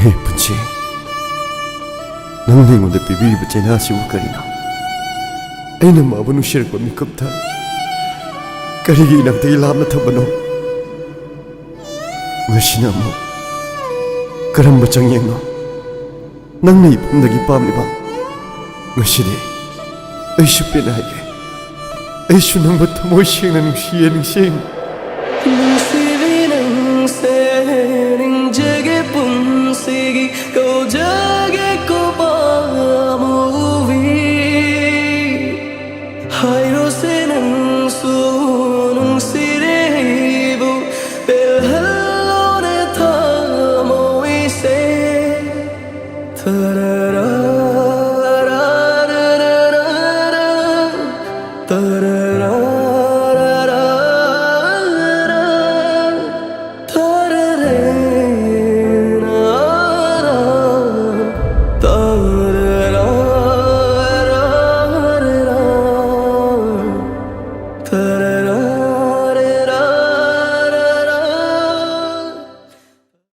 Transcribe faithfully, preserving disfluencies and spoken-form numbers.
ꯍꯦ ꯄꯨꯟꯁꯤ, ꯅꯪꯅ ꯑꯩꯉꯣꯟꯗ ꯄꯤꯕꯤꯔꯤꯕ ꯆꯩꯅꯥ ꯑꯁꯤꯕꯨ ꯀꯔꯤꯅꯣ? ꯑꯩꯅ ꯃꯥꯕꯨ ꯅꯨꯡꯁꯤꯔꯛꯄ ꯃꯤꯀꯨꯞꯇ ꯀꯔꯤꯒꯤ ꯏꯅꯥꯛꯇꯒꯤ ꯂꯥꯞꯅ ꯊꯝꯕꯅꯣ? ꯉꯁꯤꯅ ꯑꯃꯨꯛ ꯀꯔꯝꯕ ꯆꯪꯌꯦꯡꯅꯣ ꯅꯪꯅ ꯏꯄꯨꯝꯗꯒꯤ ꯄꯥꯝꯂꯤꯕ? ꯉꯁꯤꯗꯤ ꯑꯩꯁꯨ ꯄꯦꯟꯅ ꯍꯥꯏꯒꯦ, ꯑꯩꯁꯨ ꯅꯪꯕꯨ ꯊꯃꯣꯏ ꯁꯦꯡꯅ ꯅꯨꯡꯁꯤꯌꯦ ꯅꯤꯡꯁꯤꯡ꯫